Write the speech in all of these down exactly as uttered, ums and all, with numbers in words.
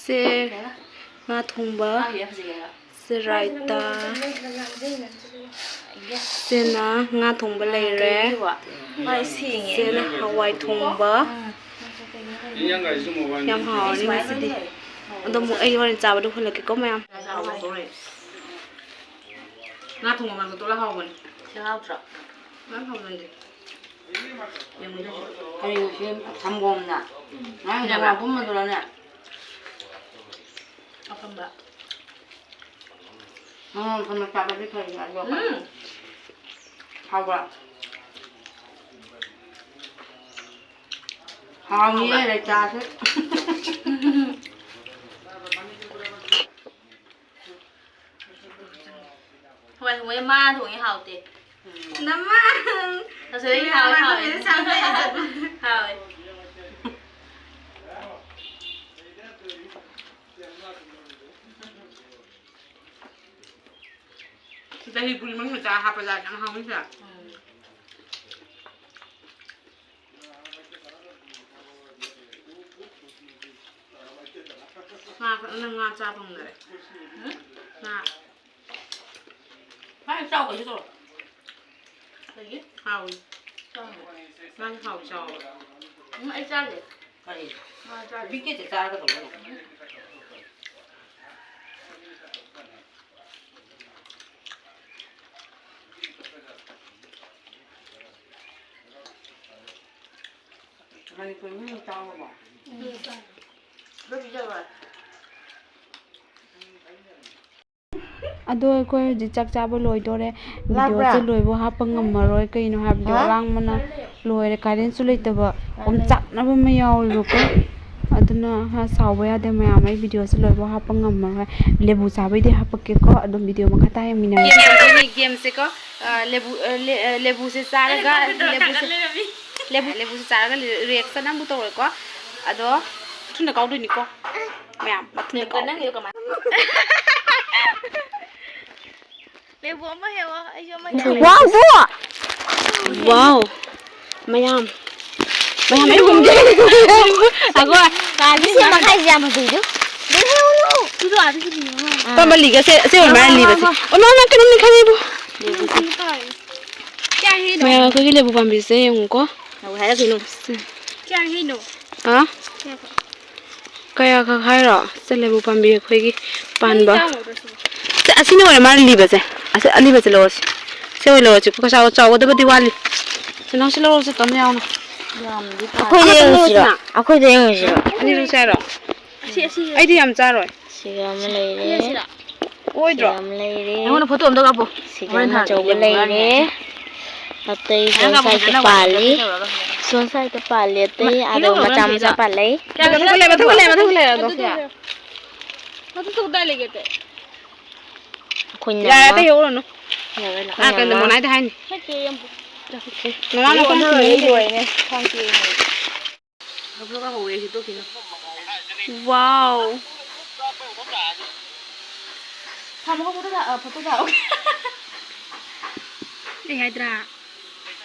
ꯁꯦ ꯉꯥ ꯊꯣꯡꯕ, ꯁꯦ ꯔꯥꯏꯇꯥ, ꯁꯤꯅ ꯉꯥ ꯊꯣꯡꯕ ꯂꯩꯔꯦ, ꯁꯤꯅ ꯍꯋꯥꯏ ꯊꯣꯡꯕ꯫ ꯌꯥꯝ ꯍꯥꯎꯔꯅꯤ ꯉꯁꯤꯗꯤ꯫ ꯑꯗꯣ ꯑꯃꯨꯛ ꯑꯩ ꯍꯣꯔꯦꯟ ꯆꯥꯕꯗ ꯎꯍꯜꯂꯛꯀꯦꯀꯣ ꯃꯌꯥꯝ꯫ ꯉꯥ ꯊꯣꯡꯕ ꯃꯔꯛꯇ ꯇꯣꯠꯂ ꯍꯥꯎꯕꯅꯤ꯫ ꯁꯤ ꯍꯥꯎꯇ꯭ꯔꯣ? ꯌꯥꯝ ꯍꯥꯎꯕꯅꯤ꯫ ꯀꯔꯤꯅꯣ ꯁꯤ ꯁꯪꯒꯣꯝꯅ? ꯉꯔꯥꯡ ꯁꯪꯒꯣꯝ ꯑꯄꯨꯝꯕꯗꯨꯔꯅꯦ? ꯑꯐꯝꯕ꯫ ꯁꯪꯒꯣꯝ ꯑꯐꯝꯕ ꯆꯥꯕꯗꯤ ꯐꯩꯅꯦ, ꯑꯗꯣ ꯎꯝ꯫ ꯍꯥꯎꯕ꯭ꯔꯥ? ꯍꯥꯎꯅꯤꯌꯦ, ꯍꯥꯎꯕ꯭ꯔꯥ? ꯂꯩꯇꯥꯁꯦ꯫ ꯍꯋꯥꯏ ꯊꯣꯡꯕꯁꯦ ꯃꯥ ꯊꯣꯡꯉꯤ ꯍꯥꯎꯇꯦ꯫ ꯅꯃꯥ! ꯇꯁꯦꯡꯅ ꯍꯥꯎꯋꯦ, ꯍꯥꯎꯋꯦ꯫ ꯍꯥꯎꯋꯦ꯫ ꯗꯍꯤ ꯄꯨꯔꯤ ꯃꯅꯨꯡꯗ ꯆꯥ ꯍꯥꯞꯄ ꯆꯥ ꯌꯥꯝ ꯍꯥꯎꯅꯤ ꯁꯤꯗ꯫ ꯎꯝ꯫ ꯉꯥ ꯈꯛ-, ꯅꯪ ꯉꯥ ꯆꯥ ꯐꯪꯗꯔꯦ꯫ ꯎꯝ? ꯉꯥ꯫ ꯐꯖꯅ ꯆꯥꯎ ꯀꯩꯁꯨ ꯇꯧꯔꯣꯏ꯫ ꯀꯩꯒꯤ? ꯍꯥꯎꯏ꯫ ꯆꯥꯎ꯫ ꯉꯥ ꯍꯥꯎ ꯆꯥꯎ꯫ ꯎꯝ, ꯑꯩ ꯆꯥꯗꯦ꯫ ꯀꯔꯤ? ꯉꯥ ꯆꯥꯗꯦ꯫ ꯕꯤꯀꯦꯠꯁꯦ ꯆꯥꯔꯒ ꯇꯧꯕ ꯌꯥꯏ꯫ ꯃꯅꯤꯄꯨꯔ ꯃꯤ ꯆꯥꯎꯔꯕꯣ? ꯎꯝ, ꯆꯥꯎꯔꯦ꯫ ꯑꯗꯣ ꯑꯩꯈꯣꯏ ꯍꯧꯖꯤꯛ ꯆꯥꯛ ꯆꯥꯕ ꯂꯣꯏꯗꯣꯔꯦ꯫ ꯂꯥꯛꯄ꯭ꯔꯥ? ꯚꯤꯗꯤꯑꯣꯁꯦ ꯂꯣꯏꯕ ꯍꯥꯞꯄ ꯉꯝꯃꯔꯣꯏ, ꯀꯩꯅꯣ ꯍꯥꯏꯕꯗꯤ ꯍꯥ? ꯂꯥꯡꯕꯅ ꯂꯣꯏꯔꯦ, ꯀꯔꯦꯟꯁꯨ ꯂꯩꯇꯕ, ꯑꯣꯝꯆꯥꯛꯅꯕ ꯑꯃ ꯌꯥꯎꯋꯦꯕꯀꯣ꯫ ꯑꯗꯨꯅ ꯍꯥ, ꯁꯥꯎꯕ ꯌꯥꯗꯦ ꯃꯌꯥꯝ, ꯑꯩ ꯚꯤꯗꯤꯑꯣꯁꯦ ꯂꯣꯏꯕ ꯍꯥꯞꯄ ꯉꯝꯃꯔꯣꯏ꯫ ꯂꯦꯕꯨ ꯆꯥꯕꯩꯗꯤ ꯍꯥꯞꯄꯛꯀꯦꯀꯣ, ꯑꯗꯨꯝ ꯚꯤꯗꯤꯑꯣ ꯃꯈꯥ ꯇꯥ ꯌꯦꯡꯃꯤꯟꯅꯔꯁꯤ꯫ ꯒꯦꯝ ꯇꯧꯗꯣꯏꯅꯦ, ꯒꯦꯝꯁꯦꯀꯣ꯫ ꯑ, ꯂꯦꯕꯨ, ꯑ, ꯂꯦ-, ꯑ, ꯂꯦꯕꯨꯁꯦ ꯆꯥꯔꯒ, ꯂꯦꯕꯨꯁꯦ, ꯂꯦꯕꯨ, ꯂꯦꯕꯨꯁꯦ ꯆꯥꯔꯒ ꯔꯤꯌꯦꯛꯁꯟ ꯑꯃꯨꯛ ꯇꯧꯔꯦꯀꯣ꯫ ꯑꯗꯣ ꯊꯨꯅ ꯀꯥꯎꯗꯣꯏꯅꯤꯀꯣ ꯃꯌꯥꯝ, ꯃꯊꯨꯟꯗ ꯀꯥꯎ-, ꯅꯪꯒꯤꯗꯣ ꯀꯃꯥꯏ-, ꯂꯦꯕꯨ ꯑꯃ ꯍꯦꯛꯑꯣ, ꯑꯩꯁꯨ ꯑꯃ ꯍꯦꯛꯑꯣ꯫ ꯋꯥꯎ! ꯋꯥꯎ! ꯃꯌꯥꯝ, ꯃꯌꯥꯝ ꯑꯩ ꯍꯨꯝꯗꯤ꯫ ꯑꯒꯣ, ꯀꯥꯁꯦ ꯁꯤ ꯃꯈꯥꯏꯁꯦ ꯌꯥꯝ ꯐꯖꯩꯗꯨ꯫ ꯂꯣꯏ ꯍꯦꯛꯎ ꯂꯥꯛꯑꯣ꯫ ꯑꯗꯨꯗꯣ ꯑꯥꯗ ꯆꯠꯈꯤꯅꯣ꯫ ꯀꯔꯝꯕ ꯂꯤꯒꯁꯦ? ꯑꯁꯤ ꯑꯣꯏꯔ ꯃꯥꯜꯂꯦ ꯂꯤꯕꯁꯦ꯫ ꯑꯣ, ꯅꯪ, ꯅꯪ ꯀꯩꯅꯣꯝꯗꯤ ꯈꯪꯉꯤꯕꯨ꯫ ꯀꯌꯥ ꯍꯦꯛꯏꯅꯣ? ꯃꯌꯥꯝ ꯑꯩꯈꯣꯏꯒꯤ ꯂꯦꯕꯨ ꯄꯥꯝꯕꯤꯁꯦ ꯌꯦꯡꯉꯨꯀꯣ꯫ ꯅꯕꯨ ꯍꯥꯏꯔꯛꯈꯤꯅꯨ꯫ ꯀꯌꯥ ꯍꯦꯛꯏꯅꯣ? ꯍꯥ? ꯀꯌꯥ ꯈꯛ? ꯀꯌꯥ ꯈꯛ ꯍꯥꯏꯔꯣ? ꯁꯦ, ꯂꯦꯕꯨ ꯄꯥꯝꯕꯤ ꯑꯩꯈꯣꯏꯒꯤ ꯄꯥꯟꯕ꯫ ꯅꯪ ꯆꯥꯎꯗ꯭ꯔꯣ ꯁꯤꯕꯣ? ꯁꯦ, ꯑꯁꯤꯅ ꯑꯣꯏꯔ ꯃꯥꯜꯂꯦ ꯂꯤꯕꯁꯦ꯫ ꯑꯁꯤ ꯑꯂꯤꯕꯁꯦ ꯂꯧꯔꯁꯤ꯫ ꯁꯤ ꯑꯣꯏꯅ ꯂꯧꯔꯁꯤ꯫ ꯆꯥꯎ-, ꯆꯥꯎꯒꯗꯕꯗꯤ ꯋꯥꯠꯂꯤ꯫ ꯁꯦ, ꯅꯪ ꯁꯤ ꯂꯧꯔꯁꯤ, ꯇꯝ ꯌꯥꯎꯅ꯫ ꯌꯥꯝꯗꯤ ꯄꯥꯏ-, ꯑꯩꯈꯣꯏꯗ ꯑꯃꯇꯪ ꯌꯦꯡꯉꯨꯁꯤꯔꯣ? ꯂꯧꯔꯁꯤꯅ꯫ ꯑꯩꯈꯣꯏꯗ ꯌꯦꯡꯉꯨꯁꯤꯔꯣ? ꯑꯅꯤ ꯂꯧꯁꯦ ꯍꯥꯏꯔꯣ? ꯑꯁꯤ, ꯑꯁꯤ꯫ ꯑꯩꯗꯤ ꯌꯥꯝ ꯆꯥꯔꯣꯏ꯫ ꯁꯤꯒ ꯑꯃ ꯂꯩꯔꯦ꯫ ꯑꯁꯤꯁꯤꯔꯥ? ꯑꯣꯏꯗ꯭ꯔꯣ? ꯁꯤꯒ ꯑꯃ ꯂꯩꯔꯦ꯫ ꯑꯩꯉꯣꯟꯗ ꯐꯣꯇꯣ ꯑꯝꯇ ꯀꯥꯞꯄꯣ꯫ ꯁꯤꯒ ꯍꯣꯔꯦꯟ ꯑꯃ ꯊꯥꯔꯛꯀꯦ, ꯑꯆꯧꯕ ꯌꯦꯡꯉꯣ ꯂꯩꯔꯦ꯫ ꯉꯥꯡꯉꯦ꯫ ꯑꯇꯩ ꯁꯣꯝ ꯅꯪ ꯀꯥꯞꯄꯣ, ꯁꯥꯏꯗ ꯐꯖꯅ ꯋꯥꯏ ꯄꯥꯜꯂꯤ꯫ ꯐꯖꯅ ꯇꯧꯔꯒ꯫ ꯁꯣꯝ ꯁꯥꯏꯗ ꯄꯥꯜꯂꯤ ꯑꯇꯩ, ꯃꯥ, ꯑꯗꯣ ꯍꯦꯛ ꯂꯧꯔꯣ ꯃꯆꯥ ꯅꯪ ꯃꯆꯥ ꯁꯤꯗ꯫ ꯄꯥꯜꯂꯦ꯫ ꯀꯌꯥ ꯃꯊꯛꯇ ꯂꯩ, ꯃꯊꯛꯇ ꯂꯩ, ꯃꯊꯛꯇ ꯂꯩ, ꯑꯗꯣ ꯀꯌꯥ? ꯃꯊꯛꯇ ꯀꯗꯥꯏ ꯂꯩꯒꯦ ꯑꯇꯩ? ꯑꯩꯈꯣꯏ ꯌꯥꯔꯦ, ꯅꯃꯥ꯫ ꯑꯇꯩ ꯍꯦꯛꯎꯔꯅꯨ꯫ ꯌꯥꯔꯦ, ꯑꯥ, ꯀꯩꯅꯣ, ꯅꯃꯥ꯫ ꯃꯣꯅꯥꯏꯗ ꯍꯥꯏꯅꯤ꯫ ꯅꯠꯇꯦ, ꯌꯥꯝ ꯅꯃꯥ ꯃꯈꯣꯡ ꯁꯤꯡꯉꯦ꯫ ꯂꯣꯏꯔꯦ꯫ ꯈ꯭ꯋꯥꯡ ꯇꯦꯛꯑꯦ꯫ ꯂꯧꯊꯣꯛꯑꯒ ꯍꯧꯋꯦ, ꯑꯩꯁꯨ ꯇꯣꯛꯈꯤꯅꯨ꯫ ꯋꯥꯎ꯫ ꯊꯝꯃꯣ, ꯐꯣꯇꯣ ꯊꯥ-, ꯑ, ꯐꯣꯇꯣ ꯊꯥꯔꯛꯑꯣ꯫ ꯑꯩ ꯍꯥꯏꯗ꯭ꯔꯥ?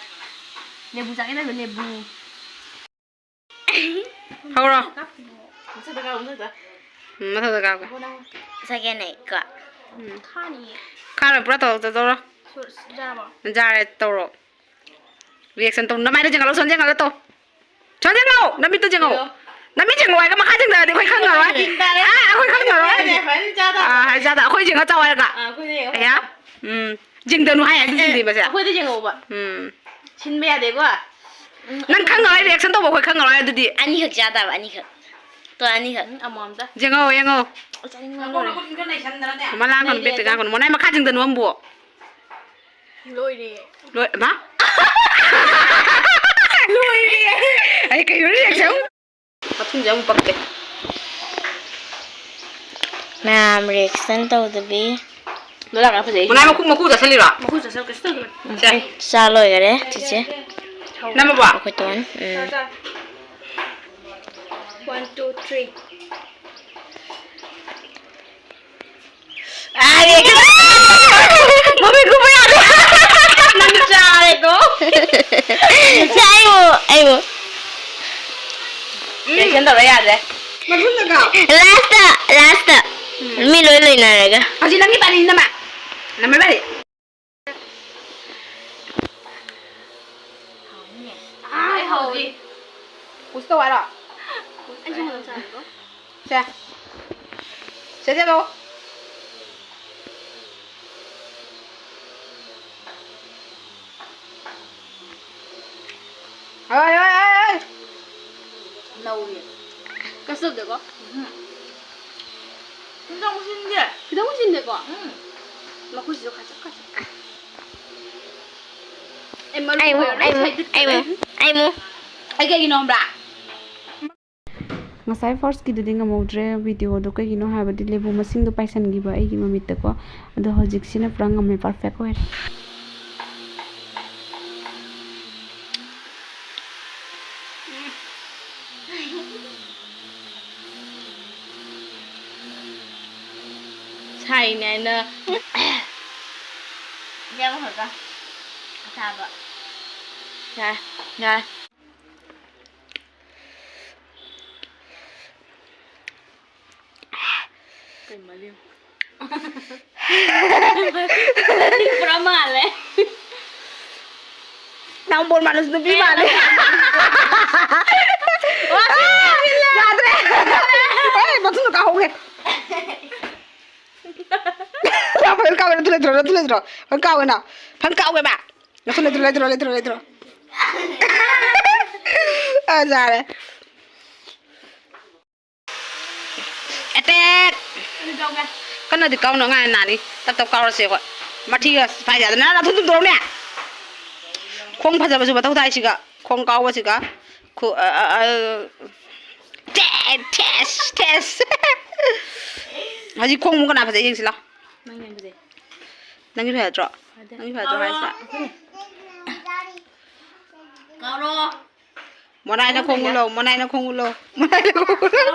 ꯂꯦꯕꯨ ꯆꯥꯒꯦ ꯇꯧꯕ, ꯂꯦꯕꯨ꯫ ꯍꯧꯔꯣ꯫ ꯃꯊꯛꯇ ꯀꯥꯎ, ꯃꯊꯛꯇ꯫ ꯎꯝ, ꯃꯊꯛꯇ ꯀꯥꯎꯒꯦ꯫ ꯁꯦꯀꯦꯟ ꯑꯩꯠꯀ꯫ ꯎꯝ꯫ ꯈꯥꯅꯤꯌꯦ꯫ ꯈꯥꯔꯣꯏ, ꯄꯨꯔꯥ ꯇꯧꯔꯣ, ꯇꯧꯔꯣ꯫ ꯁꯨ-, ꯌꯥꯔꯕꯣ? ꯌꯥꯔꯦ, ꯇꯧꯔꯣ꯫ Reaction ꯇꯧ꯫ ꯅꯃꯥꯏꯗ ꯌꯦꯡꯍꯜꯂꯣ, ꯁꯣꯝꯗ ꯌꯦꯡꯍꯜꯂꯣ ꯇꯧ꯫ ꯁꯣꯝꯗ ꯌꯦꯡꯍꯜꯂꯣ꯫ ꯅꯃꯤꯠꯇ ꯌꯦꯡꯍꯜꯂꯣ꯫ ꯀꯩꯅꯣ? ꯅꯃꯤꯠ ꯌꯦꯡꯍꯜꯂꯣ ꯍꯥꯏꯔꯒ ꯃꯈꯥ ꯌꯦꯡꯊꯔꯗꯤ ꯑꯩꯈꯣꯏ ꯈꯪꯉꯔꯣꯏ꯫ ꯌꯦꯡ ꯇꯥꯔꯦ꯫ ꯑꯥ, ꯑꯩꯈꯣꯏ ꯈꯪꯉꯔꯣꯏ꯫ ꯍꯥꯏꯔꯦ, ꯐꯖꯅ ꯆꯥ ꯇꯥꯔꯦ꯫ ꯑꯥ, ꯍꯥꯏ ꯆꯥ ꯇꯥꯔꯦ꯫ ꯑꯩꯈꯣꯏ ꯌꯦꯡꯉ ꯆꯥꯎ ꯍꯥꯏꯔꯒ꯫ ꯑꯥ, ꯑꯩꯈꯣꯏꯗ ꯌꯦꯡꯉꯣ꯫ ꯑꯌꯥ꯫ ꯎꯝ꯫ ꯌꯦꯡꯗꯅꯨ ꯍꯥꯏ ꯍꯥꯏꯗꯤ ꯑꯦ, ꯌꯦꯡꯗꯦꯕꯁꯦ꯫ ꯑꯩꯈꯣꯏꯗ ꯌꯦꯡꯉꯛꯑꯣꯕ꯫ ꯎꯝ꯫ ꯁꯤꯟꯕ ꯌꯥꯗꯦꯀꯣ꯫ ꯎꯝ, ꯅꯪ ꯑꯩꯈꯣꯏ ꯈꯪꯉꯔꯣꯏ, reaction ꯇꯧꯕ ꯑꯩꯈꯣꯏ ꯈꯪꯉꯔꯣꯏ ꯑꯗꯨꯗꯤ꯫ ꯑꯅꯤꯈꯛ ꯆꯥ ꯇꯥꯕ, ꯑꯅꯤꯈꯛ꯫ ꯇꯣ, ꯑꯅꯤꯈꯛ꯫ ꯎꯝ, ꯑꯃꯃꯝꯇ꯫ ꯌꯦꯡꯉꯛꯑꯣ, ꯌꯦꯡꯉꯛꯑꯣ꯫ ꯑꯁ, ꯆꯥꯅꯤꯡꯕꯅ ꯂꯣꯏꯔꯦ꯫ ꯃꯃꯥ ꯂꯥꯡꯒꯅꯨ, ꯂꯩꯔꯦ ꯕꯦꯛꯇ ꯑꯗꯣ꯫ ꯉꯥꯡꯒꯅꯨ꯫ ꯃꯣꯅꯥꯏ ꯃꯈꯥ ꯌꯦꯡꯗꯅꯨ ꯑꯃꯕꯨ꯫ ꯂꯣꯏꯔꯦ꯫ ꯂꯣꯏ-, ꯃꯥ? ꯂꯣꯏꯔꯦ꯫ ꯑꯩ ꯀꯩꯅꯣ reaction? ꯃꯊꯨꯝꯁꯦ ꯑꯃꯨꯛ ꯄꯛꯇꯦ꯫ ꯃꯌꯥꯝ reaction ꯇꯧꯗꯕꯤ꯫ ꯂꯣꯂꯥ ꯀꯌꯥ ꯐꯖꯩ꯫ ꯃꯅꯥꯏ ꯃꯈꯨ, ꯃꯀꯨ ꯆꯥꯁꯤꯜꯂꯤꯔꯣ? ꯃꯀꯨ ꯆꯥꯁꯤꯜ ꯀꯩꯁꯨ ꯇꯧꯗꯕꯅꯤ꯫ ꯁꯦ꯫ ꯆꯥ ꯂꯣꯏꯈꯔꯦ, ꯆꯤꯆꯦ꯫ ꯅꯝꯃꯕꯣ? ꯑꯩꯈꯣꯏ ꯇꯣꯟ꯫ ꯎꯝ꯫ ꯆꯥ, ꯆꯥ꯫ One, two, three꯫ ꯃꯃꯤꯠ ꯀꯨꯞꯄ ꯌꯥꯗꯦ꯫ ꯅꯪ ꯆꯥꯔꯦꯀꯣ꯫ ꯁꯦ, ꯑꯩꯕꯨ, ꯑꯩꯕꯨ꯫ Reaction ꯇꯧꯔ ꯌꯥꯗ꯭ꯔꯦ꯫ ꯃꯊꯨꯟꯗ ꯀꯥꯎ꯫ Last, last꯫ ꯎꯝ꯫ ꯃꯤ ꯂꯣꯏ ꯂꯣꯏꯅꯔꯒ꯫ ꯍꯧꯖꯤꯛ ꯅꯪꯒꯤ ꯄꯥꯔꯤ, ꯅꯃ꯫ ꯅꯃ ꯄꯥꯔꯤ꯫ ꯑꯥ, ꯑꯩ ꯍꯧꯗ꯭ꯔꯤ꯫ Push ꯇꯧ ꯍꯥꯏꯔꯣ? ꯑꯩꯁꯨ ꯍꯥꯟꯅ ꯆꯥꯒꯦꯀꯣ꯫ ꯁꯦ꯫ ꯁꯦ, ꯆꯠꯂꯣ꯫ ꯍꯣꯏ, ꯍꯣꯏ, ꯍꯣꯏ, ꯍꯣꯏ꯫ ꯅꯧꯔꯤ꯫ ꯀꯩꯁꯨ ꯇꯧꯗꯦꯀꯣ? ꯎꯝ꯫ ꯈꯤꯇꯪ ꯁꯤꯟꯗꯦ꯫ ꯈꯤꯇꯪ ꯁꯤꯟꯗꯦꯀꯣ? ꯎꯝ꯫ ꯃꯈꯨꯠꯁꯤꯁꯨ ꯈꯥꯆꯛ ꯈꯥꯆꯛ꯫ ꯑꯦ, ꯃꯔꯨ ꯑꯩꯃꯨꯛ, ꯑꯣꯏꯔ ꯑꯩꯃꯨꯛ, ꯁꯥꯏꯗꯠꯈ꯭ꯔꯦ꯫ ꯑꯩꯃꯨꯛ, ꯑꯩꯃꯨꯛ꯫ ꯑꯩ ꯀꯩꯒꯤꯅꯣ ꯈꯪꯕ꯭ꯔꯥ? ꯉꯁꯥꯏ first ꯀꯤꯗꯨꯗꯤ ꯉꯝꯍꯧꯗ꯭ꯔꯦ video ꯗꯣ, ꯀꯩꯒꯤꯅꯣ ꯍꯥꯏꯕꯗꯤ ꯂꯦꯕꯨ ꯃꯁꯤꯡꯗꯣ ꯄꯥꯏꯁꯟꯈꯤꯕ ꯑꯩꯒꯤ ꯃꯃꯤꯠꯇꯀꯣ꯫ ꯑꯗꯣ ꯍꯧꯖꯤꯛꯁꯤꯅ ꯄꯨꯔꯥ ꯉꯝꯃꯦ, perfect ꯑꯣꯏꯔꯦ꯫ ꯁꯥꯏꯅꯦ ꯍꯥꯏꯅ꯫ ꯏꯕꯦꯝꯃ ꯈꯛꯇ ꯑꯁꯥꯕ꯫ ꯌꯥꯔꯦ, ꯌꯥꯔꯦ꯫ ꯀꯩ ꯃꯔꯤꯝ? ꯄꯨꯔꯥ ꯃꯥꯜꯂꯦ꯫ ꯅꯝꯕꯣꯜ ꯃꯥꯜꯂꯁꯨ ꯅꯨꯄꯤ ꯃꯥꯜꯂꯦ꯫ ꯌꯥꯗ꯭ꯔꯦ꯫ ꯑꯦ, ꯃꯊꯨꯟꯗ ꯀꯥꯍꯧꯒꯦ꯫ ꯐꯟ ꯀꯥꯎꯋꯦ, ꯅꯊꯨꯟ ꯂꯩꯇ꯭ꯔꯣ, ꯅꯊꯨꯟ ꯂꯩꯇ꯭ꯔꯣ? ꯐꯟ ꯀꯥꯎꯋꯦ ꯅꯪ꯫ ꯐꯟ ꯀꯥꯎꯋꯦꯕ꯫ ꯅꯊꯨꯟ ꯂꯩꯇ꯭ꯔꯣ, ꯂꯩꯇ꯭ꯔꯣ, ꯂꯩꯇ꯭ꯔꯣ, ꯂꯩꯇ꯭ꯔꯣ? ꯑ, ꯌꯥꯔꯦ꯫ Attack! ꯀꯟꯅꯗꯤ ꯀꯥꯎꯅꯣ, ꯉꯥꯏ ꯅꯥꯅꯤ꯫ ꯇꯞ ꯇꯞ ꯀꯥꯎꯔꯁꯦ ꯑꯩꯈꯣꯏ꯫ ꯃꯊꯤꯒ ꯐꯥꯏꯖꯥꯗꯅ ꯅꯥꯊꯨꯟ ꯇꯨꯝꯗꯣꯔꯝꯅꯦ꯫ ꯈꯣꯡ ꯐꯖꯕꯁꯨ ꯃꯊꯧ ꯇꯥꯏ ꯁꯤꯒ꯫ ꯈꯣꯡ ꯀꯥꯎꯕꯁꯤꯒ꯫ ꯈꯨ-, ꯑ, ꯑ, ꯑ, ꯇꯦ-, ꯊꯦꯁ, ꯊꯦꯁ꯫ ꯍꯧꯖꯤꯛ ꯈꯣꯡ ꯀꯅꯥ ꯐꯖꯩ ꯌꯦꯡꯁꯤ ꯂꯥꯎ꯫ ꯅꯪ ꯌꯦꯡꯕꯁꯦ꯫ ꯅꯪꯒꯤ ꯐꯖꯗ꯭ꯔꯣ? ꯐꯖꯩ꯫ ꯅꯪꯒꯤ ꯐꯖꯗ꯭ꯔꯣ ꯍꯥꯏꯁꯦ? ꯀꯥꯎꯔꯣ꯫ ꯃꯣꯅꯥꯏꯅ ꯈꯣꯡ ꯎꯠꯂꯣ, ꯃꯣꯅꯥꯏꯅ ꯈꯣꯡ ꯎꯠꯂꯣ, ꯃꯣꯅꯥꯏꯅ ꯈꯣꯡ ꯎꯠꯂꯣ꯫